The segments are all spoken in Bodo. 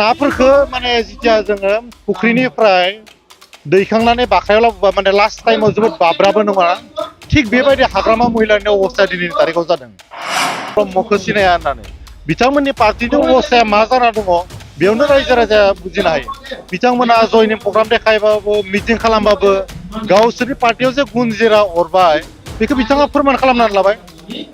नाफोरखौ माने जितिया जोङो फुख्रिनिफ्राय दैखांनानै बाख्रायाव लाबोबा माने लास्ट टाइमाव जोबोद बाब्राबो नङा थिग बेबायदि हाग्रामा महिलानि अबस्था दिनैनि तारिखाव जादों ब्रह्मखौ सिनाया होननानै बिथांमोननि पार्टिनि अबस्थाया मा जाना दङ बेयावनो रायजो राजाया बुजिनो हायो बिथांमोना जयनिं प्रग्राम देखायबाबो मिटिं खालामबाबो गावसोरनि पार्टियाव जे गुनजिरा अरबाय बेखौ बिथाङा फोरमान खालामनानै लाबाय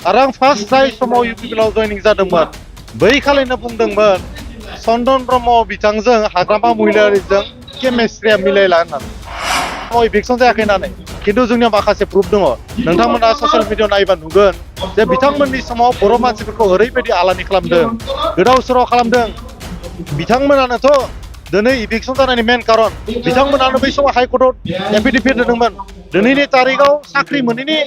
आरो आं फार्स्ट जाय समाव इउपिपिएलआव जयनिं जादोंमोन बै खालिनो बुंदोंमोन चन्दन ब्रह्म बिथांजों हाग्रामा महिलारिजों केमिस्ट्रिया मिलायला होननानै इभिकसन जायाखै होननानै खिन्थु जोंनियाव माखासे प्रुफ दङ नोंथांमोना ससियेल मिडियायाव नायोबा नुगोन जे बिथांमोननि समाव बर' मानसिफोरखौ ओरैबायदि आलानि खालामदों गोदाव सोराव खालामदों बिथांमोनानोथ' दिनै इभिकसन जानायनि मेन कारन बिथांमोनानो बै समाव हाइकर्टआव एफिडेभिट होदोंमोन दिनैनि तारिखाव साख्रि मोनैनि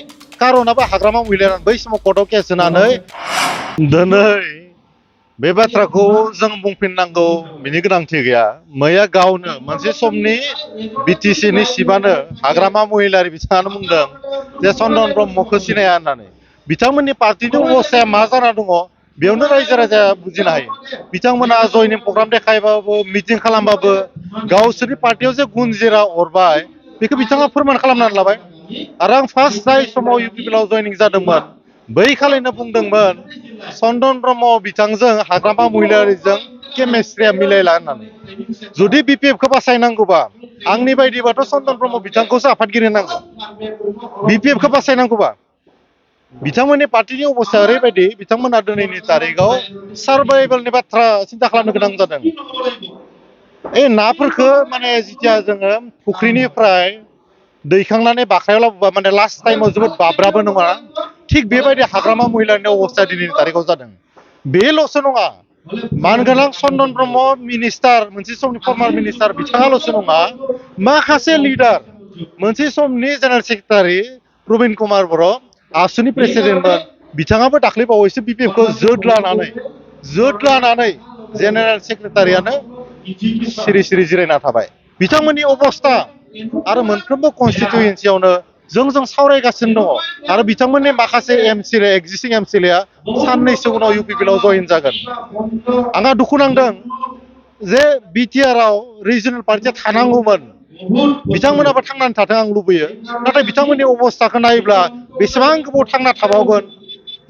कारनाबो हाग्रामा महिलारियानो बै समाव कर्टआव केस होनानै दिनै बे बाथ्राखौ जों बुंफिननांगौ बिनि गोनांथि गैया मैया गावनो मोनसे समनि बिटिसिनि सिबानो हाग्रामा महिलारि बिथाङानो बुंदों जे चन्दन ब्रह्मखौ सिनाया होननानै बिथांमोननि पार्टिनि अबस्थाया मा जाना दङ बेयावनो रायजो राजाया बुजिनो हायो बिथांमोना जयनिं प्रग्राम देखायबाबो मिटिं खालामबाबो गावसोरनि पार्टियाव जे गुनजिरा अरबाय बेखौ बिथाङा फोरमान खालामनानै लाबाय आरो आं फार्स्ट जाय समाव इउपिपिएलआव जयनिं जादोंमोन बै खालिनो बुंदोंमोन चन्दन ब्रह्म बिथांजों हाग्रामा महिलारिजों केमिस्ट्रिया मिलायला होननानै जुदि बिपिएफखौ बासायनांगौबा आंनि बायदिबाथ' चन्दन ब्रह्म बिथांखौसो आफादगिरि होनांगौ बिपिएफखौ बासायनांगौबा बिथांमोननि पार्टिनि अबस्थाया ओरैबायदि बिथांमोना दिनैनि तारिखाव सार्भाइभेलनि बाथ्रा सिन्था खालामनो गोनां जादों नाफोरखौ माने जितिया जोङो फुख्रिनिफ्राय दैखांनानै बाख्रायाव लाबोबा माने लास्ट टाइमाव जोबोद बाब्राबो नङा थिग बेबायदि हाग्रामा महिलानि अबस्था दिनैनि तारिखाव जादों बेल'सो नङा मानगोनां चन्दन ब्रह्म मिनिस्टार मोनसे समनि फर्मार मिनिस्टार बिथाङाल'सो नङा माखासे लिडार मोनसे समनि जेनेरेल सेक्रेटारि प्रबिन कुमार बर' आसुनि प्रेसिडेन्टमोन बिथाङाबो दाख्लै बावैसो बिपिएफखौ जोद लानानै जेनेरेल सेक्रेटारियानो सिरि सिरि जिरायना थाबाय बिथांमोननि अबस्था आरो मोनफ्रोमबो कनस्टिटुयेन्सियावनो जों सावरायगासिनो दङ आरो बिथांमोननि माखासे एमसिएलए एक्जिस्टिं एमसिएलएआ साननैसो उनाव इउपिपिएलआव जयेन जागोन आंहा दुखु नांदों जे बिटिआरआव रिजनेल पार्टिया थानांगौमोन बिथांमोनाबो थांनानै थाथों आं लुबैयो नाथाय बिथांमोननि अबस्थाखौ नायोब्ला बेसेबां गोबाव थांना थाबावगोन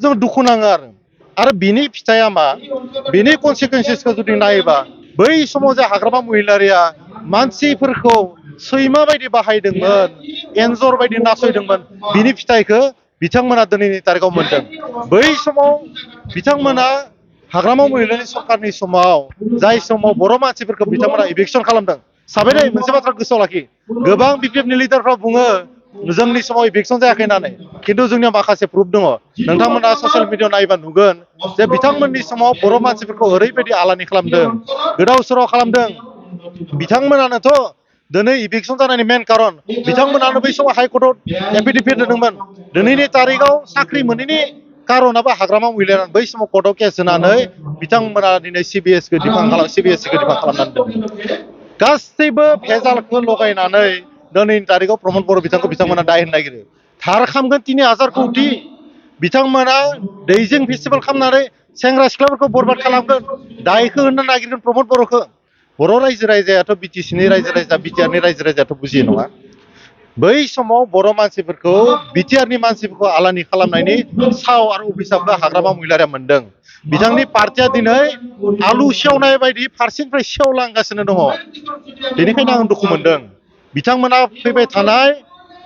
जों दुखु नाङो आरो बिनि फिथाइया मा बिनि कनसिकुवेन्सेसखौ जुदि नायोबा बै समाव जे हाग्रामा महिलारिया मानसिफोरखौ सैमा बायदि बाहायदोंमोन एन्जर बायदि नासयदोंमोन बिनि फिथाइखौ बिथांमोना दिनैनि तारिखाव मोनदों बै समाव बिथांमोना हाग्रामा महिलारि सरकारनि समाव जाय समाव बर' मानसिफोरखौ बिथांमोना इभिकसन खालामदों साबायदै मोनसे बाथ्रा गोसोआव लाखि गोबां बिपिएफनि लिडारफ्रा बुङो जोंनि समाव इभिकसन जायाखै होननानै खिन्थु जोंनियाव माखासे प्रुफ दङ नोंथांमोना ससियेल मिडियायाव नायोबा नुगोन जे बिथांमोननि समाव बर' मानसिफोरखौ ओरैबायदि आलानि खालामदों गोदाव सोराव खालामदों बिथांमोनानोथ' दिनै इभिकसन जानायनि मेन कारन बिथांमोनानो बै समाव हाइकर्टआव एफिडेभिट होदोंमोन दिनैनि तारिखाव साख्रि मोनैनि कारनाबो हाग्रामा महिलारियानो बै समाव कर्टआव केस होनानै बिथांमोना दिनै सिबिएससिखौ दिफां खालामनानै दोनदों गासैबो भेजालखौ लगायनानै दिनैनि तारिखाव प्रमद बर' बिथांमोना दाय होनो नागिरो थार खालामगोन 3000 कौटि बिथांमोना दैजिं फेस्टिभेल खालामनानै सेंग्रा सिख्लाफोरखौ बरबाद खालामगोन दायखौ होनो नागिरगोन प्रमद बर'खौ बर' रायजो राजायाथ' बिटिसिनि रायजो राजा बिटिआरनि रायजो राजायाथ' बुजियो नङा बै समाव बर' मानसिफोरखौ बिटिआरनि मानसिफोरखौ आलानि खालामनायनि साव आरो अभिशापखौ हाग्रामा महिलारिया मोनदों बिथांनि पार्टिया दिनै आलु सेवनाय बायदि फारसेनिफ्राय सेवलांगासिनो दङ बेनिखायनो आं दुखु मोनदों बिथांमोना फैबाय थानाय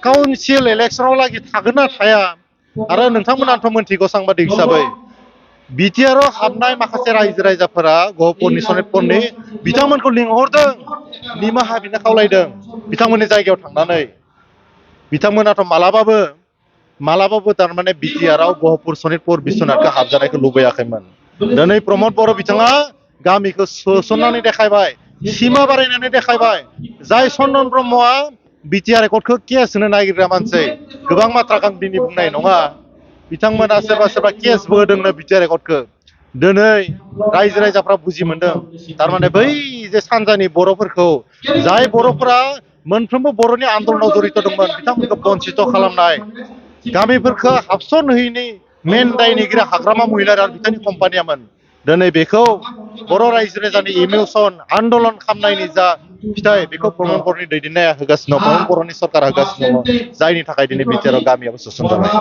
काउन्सिल इलेक्सनाव लागि थागोन ना थाया आरो नोंथांमोनाथ' मोनथिगौ सांबादिक हिसाबै बिटिआरआव हाबनाय माखासे रायजो राजाफोरा गहपुरनि सनितपुरनि बिथांमोनखौ लिंहरदों निमाहा बिनो खावलायदों बिथांमोननि जायगायाव थांनानै बिथांमोनाथ' मालाबाबो तारमाने बिटिआरआव गहपुर सनितपुर बिश्वनाथखौ हाबजानायखौ लुबैयाखैमोन दिनै प्रमद बर' बिथाङा गामिखौ सोसननानै देखायबाय सिमा बारायनानै देखायबाय जाय चन्दन ब्रह्मआ बिटिआर कर्टखौ केस होनो नागिरग्रा मानसि गोबां बाथ्राखौ आं दिनै बुंनाय नङा बिथांमोना सोरबा केसबो होदोंनो बिटिआर कर्टखौ दिनै रायजो राजाफ्रा बुजि मोनदों तारमाने बै जे सानजानि बर'फोरखौ जाय बर'फोरा मोनफ्रोमबो बर'नि आन्दलनाव जड़ित दंमोन बिथांमोनखौ बन्सित खालामनाय गामिफोरखौ हाबसन होयैनि मेन दायनिगिरि हाग्रामा महिलारि आरो बिथांनि कम्पानियामोन दिनै बेखौ बर' रायजो राजानि इमोसन आन्दलन खालामनायनि जा फिथाइ बेखौ प्रमद बर'नि दैदेननाया होगासिनो दं प्रमद बर'नि सरकारा होगासिनो दङ जायनि थाखाय दिनै बिटिआर गामियाबो सोसनजाबाय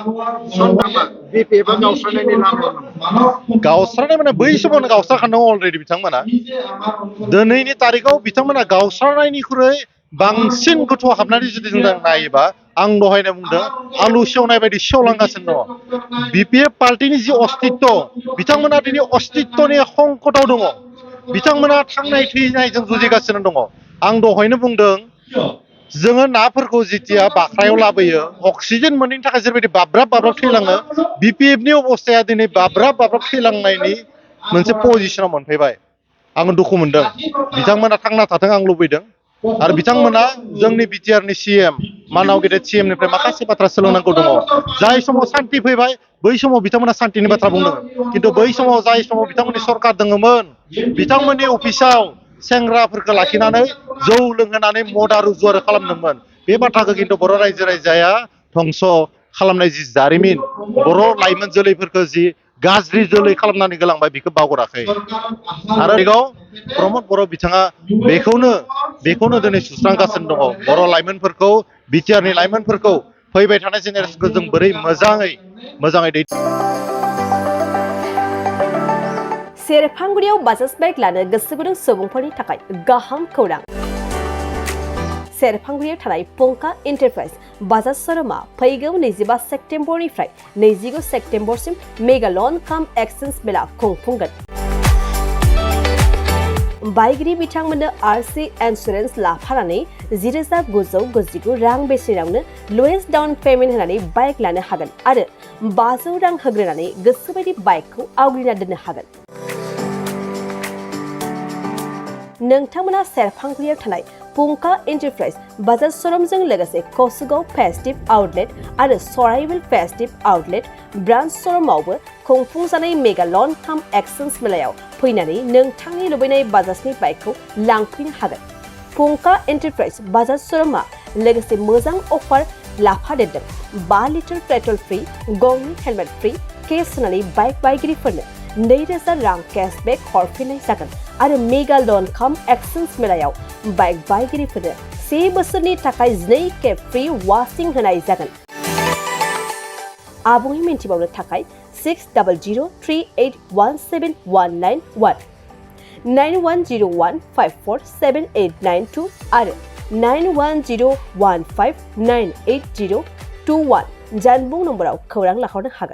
गावस्रानाय माने बै समावनो गावस्राखांदों अलरेडि बिथांमोना दिनैनि तारिखाव बिथांमोना गावस्रानायनिख्रुइ बांसिन गोथौ हाबनानै जुदि जों नायोबा आं दहायनो बुंदों आलु सेवनाय बायदि सेवलांगासिनो दङ बिपिएफ पार्टिनि जि अस्तित्व बिथांमोना दिनै अस्तित्वनि संकटाव दङ बिथांमोना थांनाय थैनायजों जुजिगासिनो दङ आं दहायनो बुंदों जोङो नाफोरखौ जेथिया बाख्रायाव लाबोयो अक्सिजेन मोनैनि थाखाय जेरैबायदि बाब्राब बाब्राब थैलाङो बिपिएफनि अबस्थाया दिनै बाब्राब बाब्राब थैलांनायनि मोनसे पजिसनाव मोनफैबाय आं दुखु मोनदों बिथांमोना थांना थाथों आं लुबैदों आरो बिथांमोना जोंनि बिटिआरनि सिएम मानाव गेदेर सिएमनिफ्राय माखासे बाथ्रा सोलोंनांगौ दङ जाय समाव सान्थि फैबाय बै समाव बिथांमोना सान्थिनि बाथ्रा बुंदों खिन्थु बै समाव जाय समाव बिथांमोननि सरकार दङमोन बिथांमोननि अफिसाव सेंग्राफोरखौ लाखिनानै जौ लोंहोनानै मदारु जुवारु खालामदोंमोन बे बाथ्राखौ खिन्थु बर' रायजो राजाया धंस खालामनाय जि जारिमिन बर' लाइमोन जोलैफोरखौ जि गाज्रि जोलै खालामनानै गालांबाय बेखौ बावगाराखै आरो बेयाव प्रमद बर' बिथाङा बेखौनो दिनै सुस्रांगासिनो दङ बर' लाइमोनफोरखौ बिटिआरनि लाइमोनफोरखौ फैबाय थानाय जेनेरेसनखौ जों बोरै मोजाङै सेरफांगुरियाव बाजाज बाइक लानो गोसो गुदुं सुबुंफोरनि थाखाय गाहाम खौरां सेरफांगुरियाव थानाय पंका एन्टारप्राइज बाजाज शोरूमा फैगौ 25 सेप्तेम्बरनिफ्राय 25 सेप्तेम्बरसिम मेगा लन काम एक्सचेन्ज मेला खुंफुंगोन बायगिरि बिथांमोननो आरसि इन्सुरेन्स लाफानानै 10,999 रां बेसेनावनो लवेस्ट डाउन पेमेन्ट होनानै बाइक लानो हागोन आरो 500 रां होग्रोनानै गोसोबायदि बाइकखौ आवग्रिना दोननो हागोन नोंथांमोना सेरफांगुरियाव थानाय पंका एन्टारप्राइज बाजाज शोरूमजों लोगोसे कसुगाव फेस्टिभ आउटलेट आरो सराइबिल फेस्टिभ आउटलेट ब्रान्च शोरूमावबो खुंफुंजानाय मेगा लन काम एक्सचेन्ज मेलायाव फैनानै नोंथांनि लुबैनाय बाजाजनि बाइकखौ लांफैनो हागोन पंका एन्टारप्राइज बाजाज शोरूमा लोगोसे मोजां अफार लाफादेरदों 5 लिटार पेट्रल फ्रि गंनि हेलमेट फ्रि केस होनानै बाइक बायगिरिफोरनो 2,000 रां केशबेक हरफिननाय जागोन आरो मेगा लन काम एक्सचेन्ज मेलायाव बाइक बायगिरिफोरनो 1 बोसोरनि थाखाय 2 खेब फ्रि वाशिं होनाय जागोन आबुङै मिन्थिबावनो थाखाय 6003817191 9101547892 आरो 9101598021 जानबुं नम्बराव खौरां लाहरनो हागोन